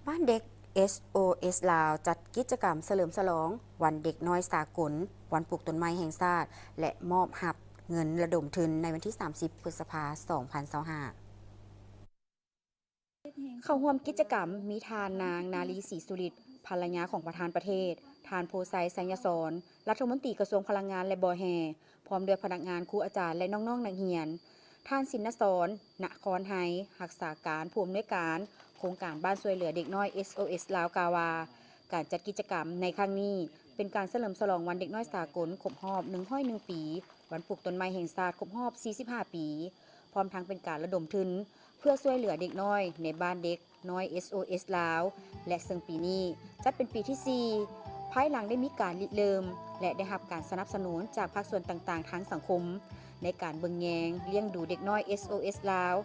ບ້ານເດັກ ເອສໂອເອສ ລາວ ຈັດກິດຈະກຳສະເຫຼີມສະຫຼອງວັນເດັກນ້ອຍສາກົນ, ວັນປູກຕົ້ນໄມ້ແຫ່ງຊາດ ແລະ ມອບຮັບເງິນລະດົມທຶນໃນວັນທີສາມສິບ ພຶດສະພາ ສອງພັນຊາວຫ້າ. ເຂົ້າຮ່ວມກິດຈະກຳມີທ່ານນາງ ນາລີ ສີສຸລິດ ພັນລະຍາຂອງປະທານປະເທດ, ທ່ານ ໂພໄຊ ໄຊຍະສອນ ລັດຖະມົນຕີກະຊວງພະລັງງານ ແລະ ບໍ່ແຮ່, ພ້ອມດ້ວຍພະນັກງານ, ຄູອາຈານ ແລະ ນ້ອງໆນັກຮຽນ, ທ່ານ ສິນນະສອນ ນະຄອນໄຮ ຮັກສາການຜູ້ອຳນວຍການໂຄງການບ້ານຊ່ວຍເຫຼືອເດັກນ້ອຍ ເອສໂອເອສ ລາວ ກ່າວວ່າ ການຈັດກິດຈະກຳໃນຄັ້ງນີ້ ເປັນການສະເຫຼີມສະຫຼອງວັນເດັກນ້ອຍສາກົນຄົບຮອບໜຶ່ງຮ້ອຍໜຶ່ງປີ, ວັນປູກຕົ້ນໄມ້ແຫ່ງຊາດຄົບຮອບສີ່ສິບຫ້າປີ, ພ້ອມທັງເປັນການລະດົມທຶນເພື່ອຊ່ວຍເຫຼືອເດັກນ້ອຍໃນບ້ານເດັກນ້ອຍ ເອສໂອເອສ ລາວ ແລະ ເຊິ່ງປີນີ້ຈັດເປັນປີທີສີ່ ພາຍຫຼັງໄດ້ມີການລິເລີ່ມ ແລະ ໄດ້ຮັບການສະໜັບສະໜູນຈາກພາກສ່ວນຕ່າງໆທາງສັງຄົມ ໃນການເບິ່ງແຍງລ້ຽງດູເດັກນ້ອຍ ເອສໂອເອສ ລາວ.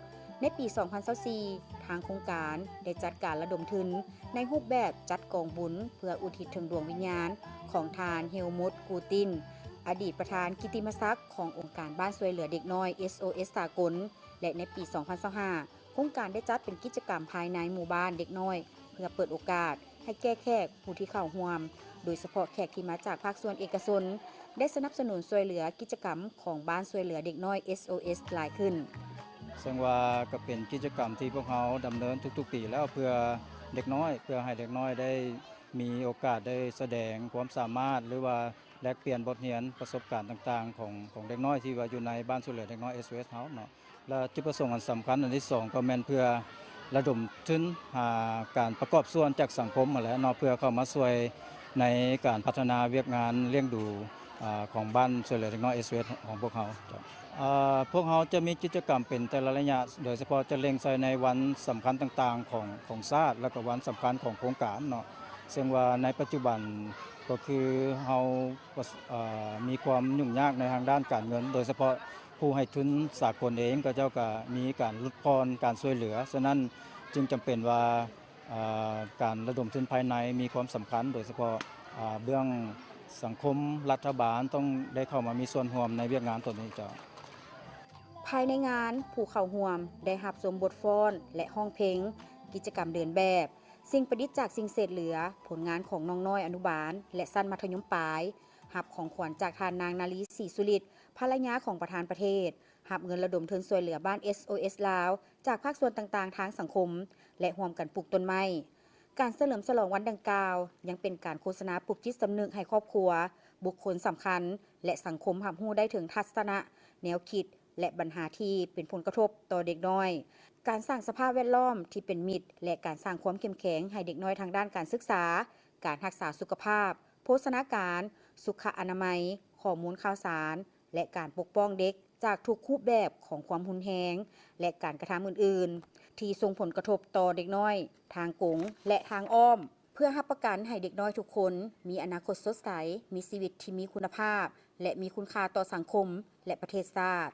ໃນປີສອງພັນຊາວສີ່ ທາງໂຄງການໄດ້ຈັດການລະດົມທຶນໃນຮູບແບບຈັດກອງບຸນ ເພື່ອອຸທິດເຖິງດວງວິນຍານຂອງທ່ານ ເຮລມຸດ ກູຕິນ ອະດີດປະທານກິດຕິມະສັກຂອງອົງການບ້ານຊ່ວຍເຫຼືອເດັກນ້ອຍ ເອສໂອເອສ ສາກົນ ແລະ ໃນປີສອງພັນຊາວຫ້າ ໂຄງການໄດ້ຈັດເປັນກິດຈະກຳພາຍໃນໝູ່ບ້ານເດັກນ້ອຍ ເພື່ອເປີດໂອກາດໃຫ້ແກ່ແຂກຜູ້ທີ່ເຂົ້າຮ່ວມ, ໂດຍສະເພາະແຂກທີ່ມາຈາກພາກສ່ວນເອກະຊົນ ໄດ້ສະໜັບສະໜູນຊ່ວຍເຫຼືອກິດຈະກຳຂອງບ້ານຊ່ວຍເຫຼືອເດັກນ້ອຍ ເອສໂອເອສ ຫຼາຍຂຶ້ນ. ເຊິ່ງວ່າກໍເປັນກິດຈະກຳທີ່ພວກເຮົາດຳເນີນທຸກໆປີແລ້ວ ເພື່ອເດັກນ້ອຍ, ເພື່ອໃຫ້ເດັກນ້ອຍໄດ້ມີໂອກາດໄດ້ສະແດງຄວາມສາມາດ ຫຼືວ່າແລກປ່ຽນບົດຮຽນປະສົບການຕ່າງໆ ຂອງ ຂອງເດັກນ້ອຍທີ່ວ່າຢູ່ໃນບ້ານຊ່ວຍເຫຼືອເດັກນ້ອຍ ເອສໂອເອສ ເຮົາເນາະ. ແລະ ຈຸດປະສົງອັນສຳຄັນອັນທີສອງ ກໍແມ່ນເພື່ອລະດົມທຶນຫາການປະກອບສ່ວນຈາກສັງຄົມຫັ້ນແຫຼະເນາະ ເພື່ອເຂົ້າມາຊ່ວຍໃນການພັດທະນາວຽກງານລ້ຽງດູ ອາ ຂອງບ້ານຊ່ວຍເຫຼືອເດັກນ້ອຍ ເອສໂອເອສ ຂອງພວກເຮົາ. ອາ ພວກເຮົາຈະມີກິດຈະກຳເປັນແຕ່ລະໄລຍະ ໂດຍສະເພາະຈະເລັ່ງໃສ່ໃນວັນສຳຄັນຕ່າງໆຂອງ ຂອງຊາດ ແລະກະວັນສຳຄັນຂອງໂຄງການເນາະ. ເຊິ່ງວ່າໃນປັດຈຸບັນກໍຄືເຮົາ ເອີ ມີຄວາມຫຍຸ້ງຍາກໃນທາງດ້ານການເງິນ ໂດຍສະເພາະຜູ້ໃຫ້ທຶນສາກົນເອງ ເຂົາເຈົ້າກະມີການຫຼຸດຜ່ອນການຊ່ວຍເຫຼືອ. ສະນັ້ນຈຶ່ງຈຳເປັນວ່າ ເອີ ການລະດົມທຶນພາຍໃນມີຄວາມສຳຄັນ ໂດຍສະເພາະ ອາ ເບື້ອງສັງຄົມ, ລັດຖະບານຕ້ອງໄດ້ເຂົ້າມາມີສ່ວນຮ່ວມໃນວຽກງານໂຕນີ້ເຈົ້າ. ພາຍໃນງານ, ຜູ້ເຂົ້າຮ່ວມໄດ້ຮັບຊົມບົດຟ້ອນ ແລະ ຮ້ອງເພງ, ກິດຈະກຳເດີນແບບ, ສິ່ງປະດິດຈາກສິ່ງເສດເຫຼືອ, ຜົນງານຂອງນ້ອງນ້ອຍອະນຸບານ ແລະ ຊັ້ນມັດທະຍົມປາຍ, ຮັບຂອງຂວັນຈາກທ່ານນາງ ນາລີ ສີສຸລິດ ພັນລະຍາຂອງປະທານປະເທດ, ຮັບເງິນລະດົມທຶນຊ່ວຍເຫຼືອບ້ານ ເອສໂອເອສ ລາວ ຈາກພາກສ່ວນຕ່າງໆທາງສັງຄົມ ແລະ ຮ່ວມກັນປູກຕົ້ນໄມ້. ການສະເຫຼີມສະຫຼອງວັນດັ່ງກ່າວ ຍັງເປັນການໂຄສະນາປຸກຈິດສຳນຶກໃຫ້ຄອບຄົວ, ບຸກຄົນສຳຄັນ ແລະ ສັງຄົມຮັບຮູ້ໄດ້ເຖິງທັດສະນະ, ແນວຄິດ ແລະ ບັນຫາທີ່ເປັນຜົນກະທົບຕໍ່ເດັກນ້ອຍ, ການສ້າງສະພາບແວດລ້ອມທີ່ເປັນມິດ ແລະ ການສ້າງຄວາມເຂັ້ມແຂງໃຫ້ເດັກນ້ອຍທາງດ້ານການສຶກສາ, ການຮັກສາສຸຂະພາບ, ໂພຊະນາການ, ສຸຂະອະນາໄມ, ຂໍ້ມູນຂ່າວສານ ແລະ ການປົກປ້ອງເດັກຈາກທຸກຮູບແບບຂອງຄວາມຮຸນແຮງ ແລະ ການກະທຳອື່ນໆ ທີ່ສົ່ງຜົນກະທົບຕໍ່ເດັກນ້ອຍທາງກົງ ແລະ ທາງອ້ອມ, ເພື່ອຮັບປະກັນໃຫ້ເດັກນ້ອຍທຸກຄົນມີອະນາຄົດສົດໃສ, ມີຊີວິດທີ່ມີຄຸນນະພາບ ແລະ ມີຄຸນຄ່າຕໍ່ສັງຄົມ ແລະ ປະເທດຊາດ.